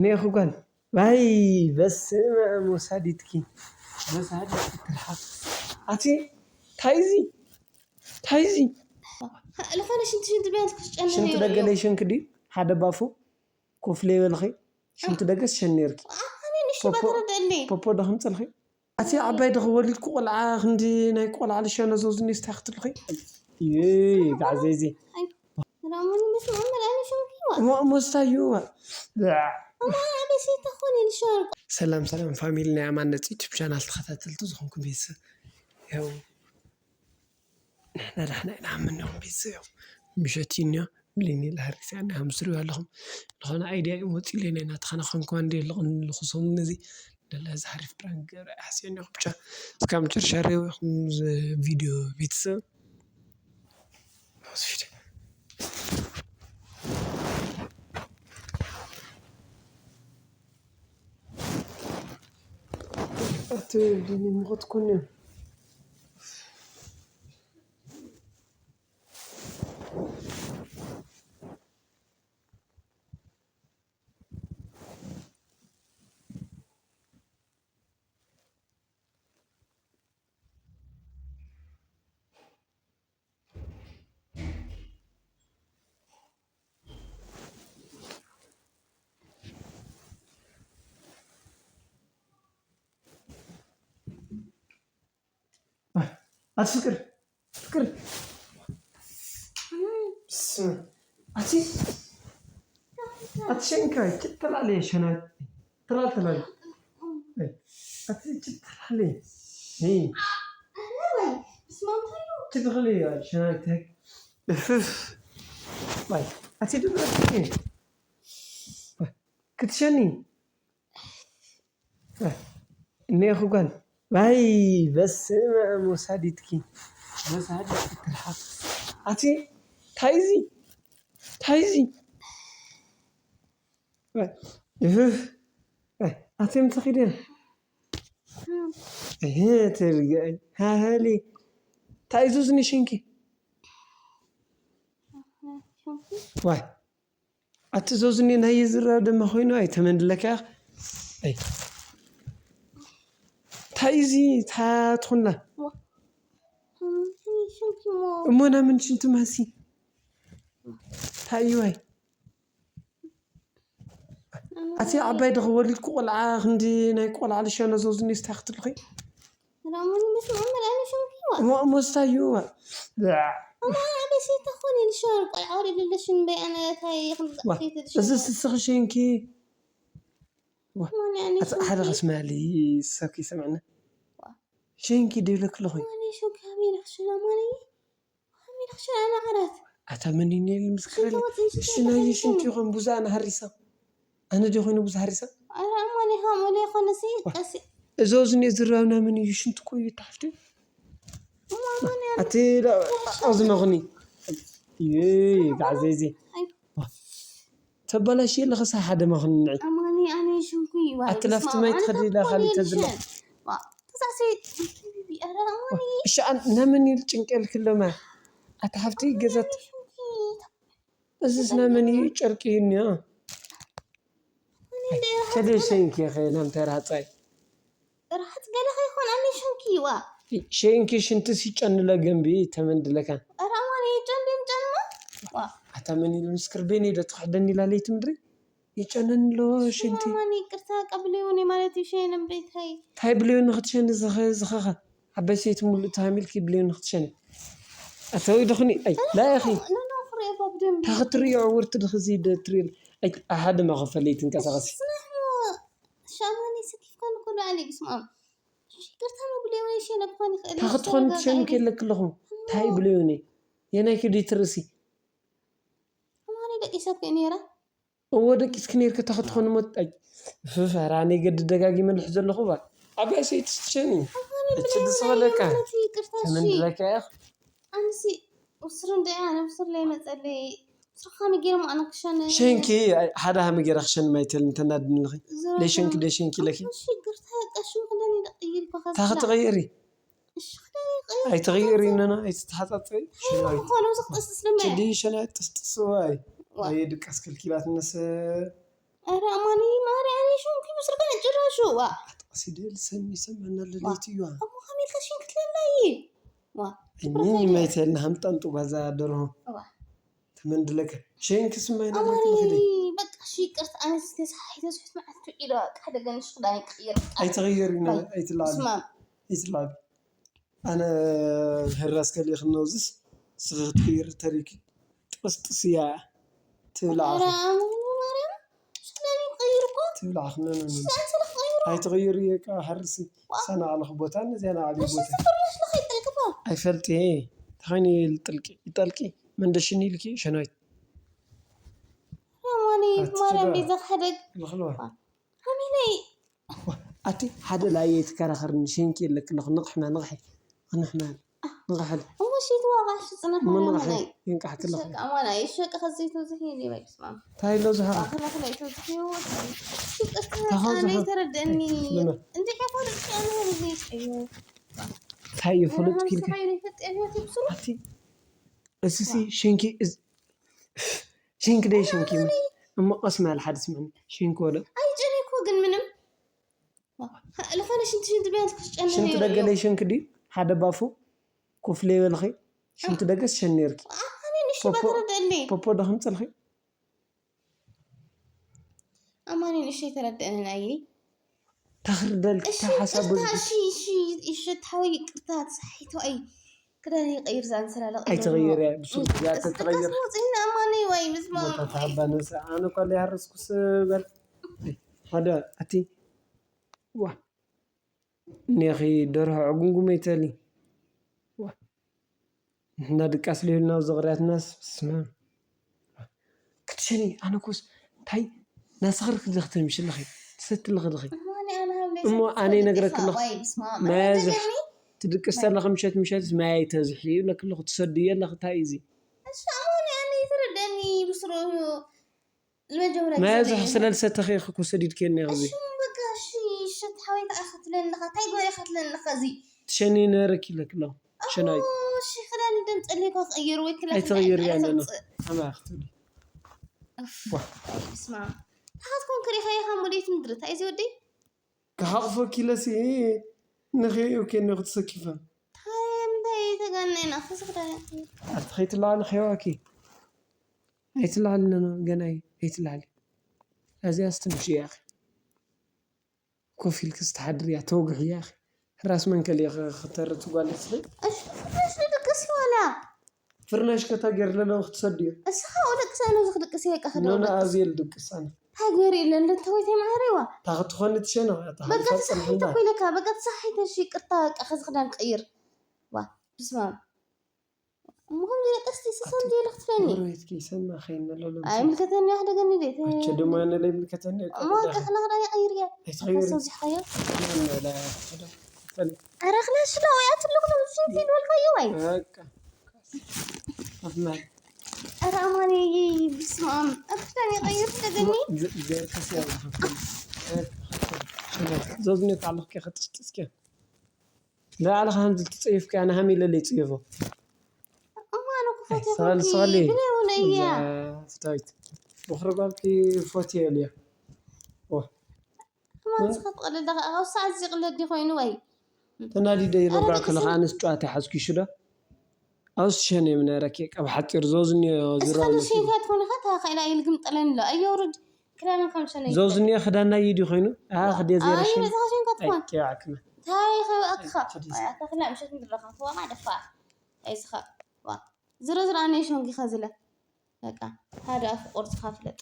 ነይኹ ጓል። ዋይ በስመ አብ ወሳዲትኪ። ወሳዲትኪ ትርሓቅ። ኣቲ ታይ እዚ? ታይ እዚ? ዝኾነ ሽንቲ ሽንቲ ቢያንስ ክስጨኒ ሽንቲ ነይሩ ደገ እዩ። ለይ ሽንክ ድዩ? ሓደ ባፉ ኮፍ ለይበልኺ ሽንቲ ደገስ ሸኒርኪ። ኣነ ንሽባት ፖፖ- ረድእኒ። ፖፖ ዶ ከምፅልኺ? ኣቲ ዓባይ ዶ ክወሊድኩ ቆልዓ ክንዲ ናይ ቆልዓ ልሸነ ዘውዝኒ ስታይ ክትልኺ? ይይ ጋዕዘይዚ። ራሙኒ ምስ መመር ኣነ ሸንኪዋ። ሞስታዩ። ኣማ ኣነ ሴታ ኾነ ልሸን። ሰላም ሰላም ፋሚሊ ናይ ኣማን ነፂ ዩቱብ ቻናል ተኸታተልቲ ዝኾንኩም ቤተሰብ ያው ንሕና ዳሕና ኢና ምነኹም ቤተሰብ ያው ምሸት እዩ እኒኦ። ብሌኒ ላህሪስ ያኔ ሃምስሪ ኣለኹም ዝኾነ ኣይድያ እዩ መፂኡ ኢለ ናይ ናትኻና ኮንኳ እንዲ ኣለኹ ንልኹ ሰሙን እዚ ለላ እዚ ሓሪፍ ፕራንክ ገረ ሓስዮ እኒኹ ብቻ እስካብ መጨረሻ ሬው ኢኹም ቪዲዮ ቤተሰብ። ኣቲ ዲኒ ምኸት ኮን ኣቲ ፍቅር ፍቅር ኣቲ ኣቲ ሸንካይ ችተላለየ ሸናይ ተላል ተላል ኣቲ ችተላለየ ትኽእል ሸናይ ተክ እፍፍ ኣቲ ድማ ክትሸኒ እኔኹ ጓል ዋይ በስመ አብ ወሳዲትኪ ወሳዲትኪ ትርሓቅ ኣቲ ታይዚ ታይዚ ኣቲ ምተኺደ ትርግአይ ሃሃሊ ታይዙ ዝንሽንኪ ዋይ ኣቲ ዞዝኒ ናይ ዝራ ደማ ኮይኑ ኣይተመንድለካ ኣይ እንታይ እዚ ታትኹና እሞ ናምን ሽንቲ ማሲ ታይዋይ ኣቲ ዓባይ ድኸ ወሊድኩ ቆልዓ ክንዲ ናይ ቆልዓ ልሸነ ዞዝኒ ስታይ ክትልኺ ራሙኒ ምስ መኣመር ኣነ ሸንኪዋ እሞ እሞ ስታዩ እሞ ኣነ ኣበይ ሰይታ ኾነ ልሸን ቆልዓ ወሊድ ልሽን በይ ኣነ ታይ ይኽም ዋ፣ ሰይት ልሽን እዚ ስስኺ ሸንኪ ዋ፣ ማን ኣነ ኣቲ ሓደ ሸንኪ ከስማሊ ሰኪ ሰምዕና ዋ። ሸንኪ ደብለክ ለኹ ኣነ ሸንኪ ኣበይ ልኽሽና ማን ኣበይ ልኽሽና ኣነ ኸላት ኣታ መን ይኔል ምስክረል ተወፅን ሽንኪ እሽናየ ተወፅን። ሽንኪ ይኾን ቡዛ ኣነ ሃሪሳ ኣነ ዲ ኮይኑ ብዙ ሃሪሳ ኣረ እሞ እኔ ኸምኡ ዘይኮነሲ ቀሲ እዞ ዝኔ ዝራብና ምን እዩ ሽንትኮ እዩ ታሕቲ እሞ እሞ እኔ ኣቲ ኣዝመኽኒ ይይ ጋዕዘይዚ ተበላሽ ለኸሳ ሓደ መኽኒ ንዒ እሞ እኔ ኣነ ሽንኩ እዩ ኣቲ ላፍቲ ማይ ትኸዲ ኢላ ካሊ ተዝለ ተዛሲ ኣረ እሞ እኔ እሺ ኣን ነምን ይል ጭንቀል ክለማ ኣቲ ሓፍቲ ገዘት እዝስ ናይ መን እዩ ጨርቂ እዩ እኒኦ? ከደ ሸንኪ ኸ ናም ተራጻይ ራሕት ገለ ኸይኮን ኣነ ሸንኪ ዋ ሸንኪ ሽንቲ ሲጨንለ ገንቢ ተመንድለካ ራማን ይጨንድም ጨንማ ዋ ኣታ መን ኢሉ ምስክር ቤን ዶ ተኸደን ኢላ ለይቲ ምድሪ ይጨነን ሎ ሸንቲ ማን ይቅርታ ቀብልዩኒ ማለት እዩ ሸነም ቤታይ ታይ ብልዩ ንኽትሸኒ ዝኸ ዝኸኸ ዓባይ ሰይቲ ሙሉእ ተሃሚልኪ ብልዩ ንኽትሸኒ ኣተወይ ድኽኒ ኣይ ላያኺ ታኽትሪዮ ዕውርቲ ድኽዚ ደትሪል ኣይ ኣሓደ ማኸፈለይ ትንቀሳቐሲ ሻማኒ ስኪፍካ ንኩሉ ኣሊ ብስማም ይቅርታ መብልዮ ወይ ሸነ ክኾን ይኽእል ታኽትኾን ትሸኒ ከለክ ኣለኹ ታይ ብልዩኒ የናይ ክዲ ትርሲ ማኒ ደቂሰት ነራ እወ ደቂስኪ ነይርኪ ተኸትኾኒ ሞ ኣይ ፍፍ ኧረ ኣነ ገዲ ደጋጊመ ልሕዞ ኣለኹ እባ ዓባይ ሰይቲ ትሸኒ እቺ ድስበለካ ተመንድለካ ኢኽ ኣንሲ ውስሩ እንደ ኣነ ውስር ለይ መጸለይ ስርኻ መጌርም ኣነ ክሸነ ሸንኪ ሓደ ሃመ ጌራ ክሸን ማይተል እንተናድንልኺ ለይ ሸንኪ ደይ ሸንኪ ለኪ ሽግርታ ቀሽም ክደን ይደቅይር ይበኸ ታኽትቐይሪ ኣይትቕይር ኢነና ኣይትተሓፃፀቢ ሸናዊት ሸናዊት ጥስጥስዋይ ኣየ ድቃስ ከልኪላት ነሰ ኧረ ኣማኒ ማርያም፣ ሽንኩ ምስርካ ጭራሹ። ዋ። ኣትቀሲደ ልሰኒ ሰመና ዋ። ለለይቲ እዩዋ። እሞ ከመይ ኢልካ ሽንክ ትለላ እየ? ዋ። እኒ መይተልና ሃምጣን ጥጓዛ ደርሆ። ዋ። ተመንድለካ። ሸንክ ስማይ ኣማኒ፣ ነግረክ ልኽደ። በቃ እሺ፣ ይቅርታ፣ ኣነ ዝተሳሒተ ስሑት መዓት ትውዒዶ፣ በቃ፣ ሓደ ገንሽ ክዳን ክቕይር። ኣይትቕይር ኢና፣ ባይ። ኣይትልዓል። ስማም። ኣይትልዓል። ኣነ ህራስ ከሊእ ክነውዝስ ስኺ ክትቅይር ተሪኪ ጥቕስጥስ እያ ትብልዓኺ። ኧረ ኣማኒ ማርያም፣ እሺ ክዳን ይቅይር እኮ። ትብልዓኺ፣ ነ፣ ነ፣ ነ። እሺ ኣንተ ልክይሩ። ኣይትቕይር እየ፣ ካብ ሓርሲ ዋ። ሳና ዓለኹ ቦታ፣ ነዚያ ናዓሊ እሺ ቦታ። ዝኽርሽ ልኸይ ጥልቅፋ። ኣይፈልጥ እየ። ተኸይኑ ይጥልቂ፣ ይጠልቂ። መንደሽኒ ኢልኪ ሸናይት። ኣማኒ ኣቲ ማርያም ትዳ። ቤዛ ክሕደግ። ይኽልዋ። ኣሚነይ። ዋ፣ ኣቲ ሓደ ላይ ኣይትከራኸርኒ፣ ሸንኪ የለክ ኣለኹ። ንቕሕና፣ ንቕሒ። ንቕሕና። ንቕሕል። እሞ ሽቲ ዋጋ ሽጽና እሞ ንቕሒ። ሓራምናይ። ይንቃሕክ ኣለኹ። ሸቅ ኣማና፣ ይሸቅ ከዘይተው ዝሕይል ይበል ስማም። እንታይ ኢሎ ዝሃራ? ኣኽላ ክላይ ተው ዝሕይል ወዲ። ሽቅ ተኸው ኣነ ዝሃራ። ይተረደኒ። ልመ። እንዲሕ ይፈልጥ ሽያነ ይሕይል። እንታይ እዩ ፍሉጥ ኪልካ? ሓይል ይፈጥ እዩ ትብስሩ። ኣቲ እስሲ ሽንኪ እዝ-፣ ሽንኪ ደይ ሽንኪ። ኣማኒ። እሞ ቀስ ማል ሓደ ስምዕኒ። ሽንኪ ወለ። ኣይጨነኩ ግን ምንም። ዝኾነ ሽንቲ ሽንቲ ቢያንስ ክስጨነ ሽንቲ ነይሩ ደገ እዩ። ለይ ሽንኪ ድዩ? ሓደ ባፉ ኮፍ ለይ በልኺ። ሽንቲ ደገስ ሸን ነይርኪ። ኣማኒ ንሽ ፖፖ፣ ባትረደኒ። ፖፖ ዶ ከምጽልኺ? ኣማኒ ንሽ ኣይተረደእንን ኣየ። ተኽርደል እሺ፣ ተሓሳቡ ይቅርታ፣ እሺ፣ እሺ፣ እሺ፣ ሓወይ ይቅርታ፣ ተሳሒቶ ኣይ። ክዳን ይቀይር ዛን ስራ ለቀይር ኣይትቕይር እያ፣ ብስም እያ ተትቕይር። ወጽኢና ኣማኒ ወይ ምስ ማ-፣ ቦታ ተሃባ ነብሳ። ኣነ እኳ ለይሃረስኩስ በል። ሓደ ኣቲ ዋ። እኔኺ ደርሆ ዕጉምጉመይ ተሊ። ዋ። ንሕና ድቃስ ለይብልና ኣብዚ ቅርያትናስ፣ በስመ ኣብ። ክትሸኒ፣ ኣነ ኮስ፣ እንታይ፣ ናስኽርክ ዲኺ ተምሽ ኣለኺ፣ ትሰቲ ኣለኺ ዲኺ? እሞ ኣነ ሃብለይ እሞ ሰቲ ኣነ ትፈልጥ ይነግረክ ኢኻ፣ ኣለኹ። ዋይ፣ በስመ ኣብ። ማያ ኣነ ዝሕ-፣ ተገርሚ? ትድቅስ ተለኺ ምሸት ምሸትስ ማያ ይተዝሒ ይብለክ ኣለኹ፣ ትሰድዮ ኣለኺ፣ እንታይ እዩ እዚ? እሺ፣ ኣማኒ፣ ኣነ ይትረደኒ፣ ብስሩ እዩ። ንመጀመርያ ግዜ ማያ ርኤ። ዝሕስለል ሰተኺ ክሰዲድክዮ እኒኦ እዚ። እሺ፣ በቃ፣ እሺ፣ እሺ፣ ሓወይ፣ ተኣ ክትብለኒ ኣለኻ፣ እንታይ ግበሪ ክትብለኒ ኣለኻ፣ እዚ? ትሸኒ ነረኪ ኢለክ ኣለኹ። ኣዎ፣ ሸናይ። እሺ፣ ክዳን ደም ጸሊእኳ ክቕይር ወይ ክላ ኣይትቕይር ክዳን እያ ኣለና። ኣይተውጽእ። ኣማ ክትብሊ። እፍ፣ ዋ። በስመ ኣብ። ተኻትኩም ክሪኸ ኢኻ፣ ሞዴት ምድሪ፣ እንታይ እዚ ወዲ? ክሓቕፎ ኪለሲ ንኽእዩ ኬኒ ክትሰኪፈ። እንታይ፣ እንታይ ተጋነና፣ ክስኽዳ። ኣቲ ከይትለዓሊ ኸይዋኪ። ኣይትለዓሊ፣ ኖ፣ ኖ፣ ገና እየ፣ ኣይትለዓሊ። እዚኣስ ትንሽ እያ፣ ኣኺ። ኮፍ ኢልክስ ትሓድር እያ፣ ተወግሕ እያ፣ ኣኺ። ራስ መንከል እየ፣ ኸ-፣ ኸተርት ጓል እየ፣ ስለ። እሺ፣ ፍርናሽ ንድቅስ ዋላ? ፍርናሽ ከታ ገይር ለለው ክትሰድዮ። እስኻ ኣውልቅስ፣ ኣነ እዚ ክድቅስ እየ፣ በቃ፣ ኖ፣ ኖ፣ ክድቅስ። ኣብዚ እየ ልድቅስ ኣነ። እንታይ ገይሩ ኢለ፣ እንደ ተወይተይ ማዕረዋ? እታ ክትኾኒ ትሸነቕ እያ፣ እታ በቃ፣ ክትፈጽም ተሳሒተ እንዳ። እኮ ኢለካ፣ በቃ፣ ተሳሒተ፣ እሺ፣ ይቅርታ፣ በቃ፣ ከዚ ክዳን ቀይር። ዋ፣ ብስመ ኣብ። እሞ ከምዚ ደቀስቲ ስሰም ዘይለ ክትፈኒ። ጎረቤትኪ ይሰማ ኸይነ ለሎ። ኣይምልከተኒ፣ ኣሕደገኒ ደይ። ኣቸ ድማ ነለ ይምልከተኒ። እሞ በቃ፣ ክላ ክዳን ይቐይር እያ። ኣይትቐይሪ። ከሰው ዝሓዮ። ያን ላ ክዳ። ፈኒ። ኣረ፣ ክላ ሽላ ወይ ኣትልኩ ነው፣ ሽንቲ ይልወልካዮ ወይ? በቃ። ኣፍማል። ኣረ፣ ኣማኒ፣ ብስመ ኣብ። ኣብ ክዳን ይቐይር፣ ኣሕደገኒ። ዘ-፣ ዘ-፣ ከሰው ዝሓፍል። እ፣ ዘዝነት ኣለኽኪ፣ ከጥስጥስኪ። ንባዕልኻ ከምዚ ትጸየፍካ፣ ኣነ ሃም ኢለ ለይጽየፎ። እሞ ኣነ እኮ ኣይ፣ ፈትየኹ ሰቐሊ፣ እንጂ ሰቐሊ። ብለይ እውን እያ። እዛ ፍታዊት። በኽሪ ጓልኪ ፈትየ እልያ። ዋ። እማ ንስኻ ትቐልድ ኣለኻ። ኣብ ሰዓት እዚ ይቕለድ ድዩ ኮይኑ ወይ? ተናዲደ ኣረ ይነግራ ደቂ ከለኻ ሰብ ኣነስ ጨዋታ ይሓዝኩ ይሽዶ። ኣብዚ ሸን የምነረኪ፣ ካብ ሓጺር ዞዝኒ እስኻ ዝረው ንሽንካ ትኾንኻ፣ ተኻኢላ ኢልግም ጥለን ኣሎ። ኣየውርድ። ክዳና ከም ሸነይ ዞዝኒ ክዳና ይዲ ኮይኑ? ኣ፣ ክደ ዘይረ ኣይ፣ ሸን። በዛ ሸንካ ኣይ፣ ትኾን። ኬባዕክና። ታይ ኸ-፣ ኣትኻ። ኣይ፣ ኣታ ክላ ምሸት ምድረኻ ትዋማ ደፋ። ኣይስኻ። ዋ። ዝሮ ዝሮ ኣነ ሸንጊኻ ዝለ። በቃ፣ ሓደ ኣፍ ቁርጽኻ ፍለጥ።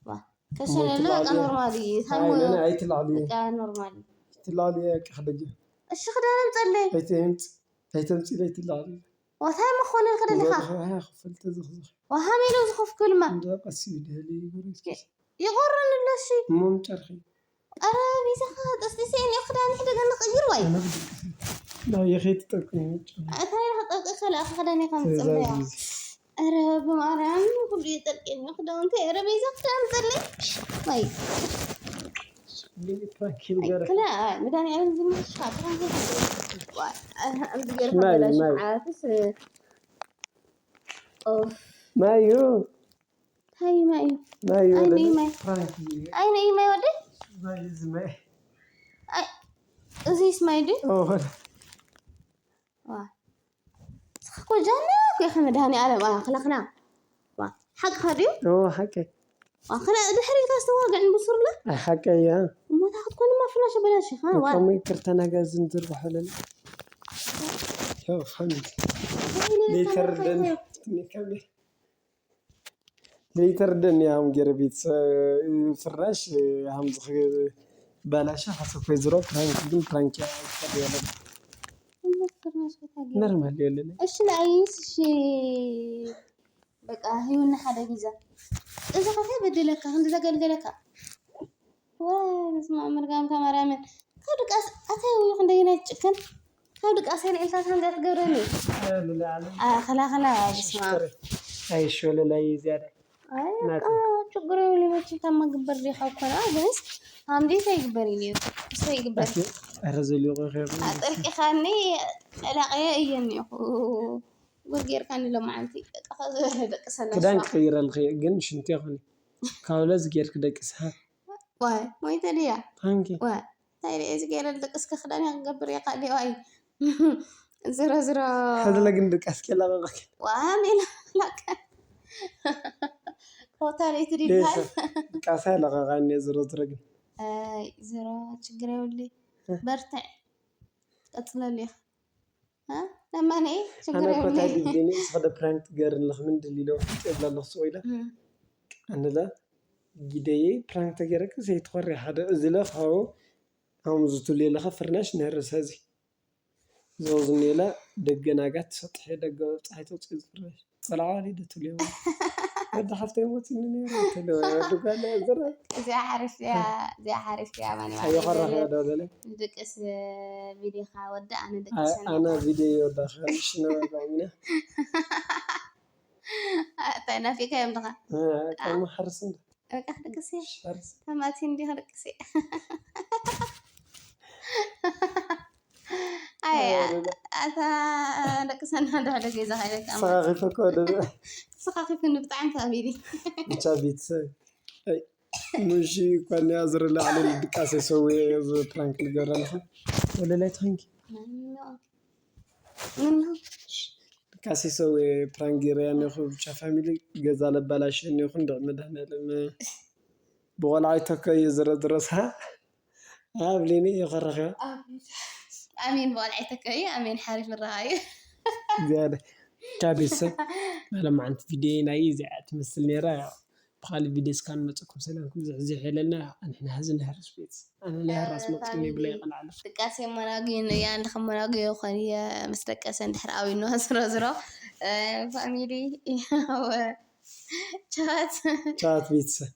ዋ። ከሸነለ እሞ በቃ ይትላሉ። ኖርማል እዩ። ኣይ፣ ታሞ ነነ፣ ኣይትላሉ። በቃ ኖርማል እዩ። ይትላሉ፣ በቃ፣ ክደገ። እሺ፣ ክዳን ኣምጸለይ። ኣይተምጽ-፣ ኣይተምጽእ፣ ኣይትላሉ። ዋታይ መኾነ ከደለኻ? ወደ ኸ-፣ ኸ-፣ ክፍል ተዘኽዘኽ። ዋሃሜሎ ዝኸፍ ክልማ። እንደ ቀስ ይደሊ ይጎረስ። ይቆርን ኣሎ፣ እሺ። እሞም ጨርኺ። ኧረ፣ ቢዛኻ፣ ጠስጢሰ፣ እኔ ክዳን ሕደገ ንቕይር ወይ? ኣነ ብድቅሲ። ና፣ የኸይት ጠቅሚ። ኣታ፣ ይኸ ጠቅ ከላ፣ ክዳን ይኸም ትእዛዝ ጽምያ። ይዝ። ኧረ፣ ብማርያም፣ ኩሉ ይጠልቅኒ ክዳውንቲ። ኧረ፣ ቢዛ ክዳን ጸለይ። ወይ። ፕራንክ ይገርም። ክላ፣ መድኃኒዓለም ዝምልስካ፣ ፕራንክ ይገርም። ዋ፣ ኣህ፣ ኣምዚ ገርካ ማይ፣ በላሽ ማይ። ዓራትስ፣ ኦፍ። ማዩ። ሃይ ማይ እዩ። ናይ ኣይ ወደ ነይ ማይ። ፕራንክ እዩ። ኣይ ነይ ማይ ወደ ናይ እዚ ማይ ኣይ እዚስ ማይ ድዩ? ኦ፣ ወደ ዋ ስኻ እኮ ጃና እኮ ኢኻ መድሃኒ ኣለም ኣላ ክላኽና ዋ ሓቅኻ ድዩ? ኦ፣ ሓቀይ። ዋ ክላ ድሕሪ ኢልካ ዝተዋግዕን ብሱርና ኣይ፣ ሓቀይ እያ። እሞታ ክትኮንማ ፍናሽ በላሽ ኢኻ ዋ ከመይ ክርተናጋ ዝንዝር ባሕለል። ያው ሓሚድ። ሌተር ደን ትኒካቤ ሌተር ደን ያም ገረቢት ፍራሽ ሃምዝ ባላሻ ሓሰኮይ ዝሮ ፕራንክ ግን ፕራንክ ያለ ነርማል የለለ እሺ ንኣይስ እሺ በቃ ህይወና ሓደ ጊዛ እዚ ከታ በደለካ ክንዲ ዘገልገለካ ወይ ስማ መርጋምካ ማርያምን ካብ ድቃስ ኣታይ ውዩ ክንደይናይ ትጭክን ካብ ድቃስ ልዕልታት ሃንዳ ትገብረኒ ኣኸላኸላ ስማ ኣይሽ ወለላይ ዝያዳ ኣይ በቃ ችግር የብሉ መችም ካብ መግበር ዲኻ ኮና ግንስ ሃምዲ ከይግበር እዩ ነይሩ እሱ ይግበር ኣረ ዘልዩ ቆይኸ ኣጠርቂኻኒ ጠላቀየ እየ እኒኹ ጉድ ጌርካኒ ሎመዓንቲ በቃ ደቂ ሰላም ክዳን ክቅይረልክ ግን ሽንቲ ይኹን ካብ ለዚ ጌርክ ደቂስካ ዋይ ሞይተ ድያ ታንኪ ዋይ እንታይ ደ እዚ ገይረ ደቂስካ ክዳን እያ ክገብር እየ ካሊእ ዋይ ዝሮ ዝሮ ሕዝለ ግን ድቃስ ከላቀቀክ ዋሜላ ላቀ ኮታ ለይቲ ድበሃል ድቃሳ ለቀቃኒ ዝሮ ዝሮ ግን ኣይ ዝሮ ችግር የብሉ በርትዕ ቀፅለሉ ኢኻ እ? ለማኒ ችግር ኣነ ኮታ የብሉ ዲግዜኒ ስኸደ ፕራንክ ትገርልኽ ምን ድሊለው ፍጥ የብላ ኣለኽ ስቆ ኢለ ኣነለ ጊደየ ፕራንክ ተገረክ ዘይትኾሪ ሓደ እዚ ለ ካብኡ ኣሁን ዝቱል የለኸ ፍርናሽ ነርሰ እዚ ዘውዝኔለ ደገ ናጋት ሰጥሐ ደገ ፀሓይ ተውፅእ ዝፍረሽ ፀላዓ ሊደ ትልዮ ወዲ ሓፍተይ ሞትኒ ነይሩ ትልዮ ወዲ ጓለ ዝረ እዚኣ ሓሪፍ እያ እዚኣ ሓሪፍ እያ ማን ኣየኸረኸ ዶ ገለ ድቅስ ቪዲዮኻ ወዲ ኣነ ደቅሰ ኣነ ቪዲዮ ይወዳ ሽነ ጋሚና እንታይ ናፊቀ እዮም ድኻ ቀሙ ሓርስ እንደ በቃ ክድቅስ እየ ሓርስ ተማቲ እንዲ ክድቅስ እየ ኣይ ኣታ ደቅሰና ድሕደ ገዛ ከይበቃ ሰኻኺፈ ኮ ወደ ስኻኺፍኒ ብጣዕሚ ታቢዲ ብቻ ቤተሰብ ምሽ እኳ እኒኣ ዝርላ ዓለ ድቃሴ ሰው ፕራንክ ልገብረልካ ወለላይ ትኸንኪ ምኖ ድቃሴ ሰው ፕራንክ ገይረያ እኒኹ ብቻ ፋሚሊ ገዛ ለባላሽ እኒኹ እንድዕ መድሃኒዓለም ብቆልዓ ይተከዩ ዝረዝረሳ ኣብሊኒ ይኸረኸ ኣሜን ብቆልዓ ይተከዩ ኣሜን ሓሪፍ ንረኻዩ ዝያደ ካብ ቤተሰብ ናይ ለማዓንቲ ቪድዮ ናይ እዚኣ ትመስል ነራ ብካሊእ ቪድዮ እስካ ንመፀኩም ሰላምኩም ዝሕዝሕ የለና ኣንሕና ህዚ ንሕርስ ቤት ኣነ ናይ ሕራስ መቅፅም ይብለ ይቀልዓለ ድቃሴ መናጉ ያ እንድኸ መናጉ ይኾን እየ ምስ ደቀሰ እንድሕር ኣዊኖ ዝሮ ዝሮ ፋሚሊ ቻት ቻት ቤተሰብ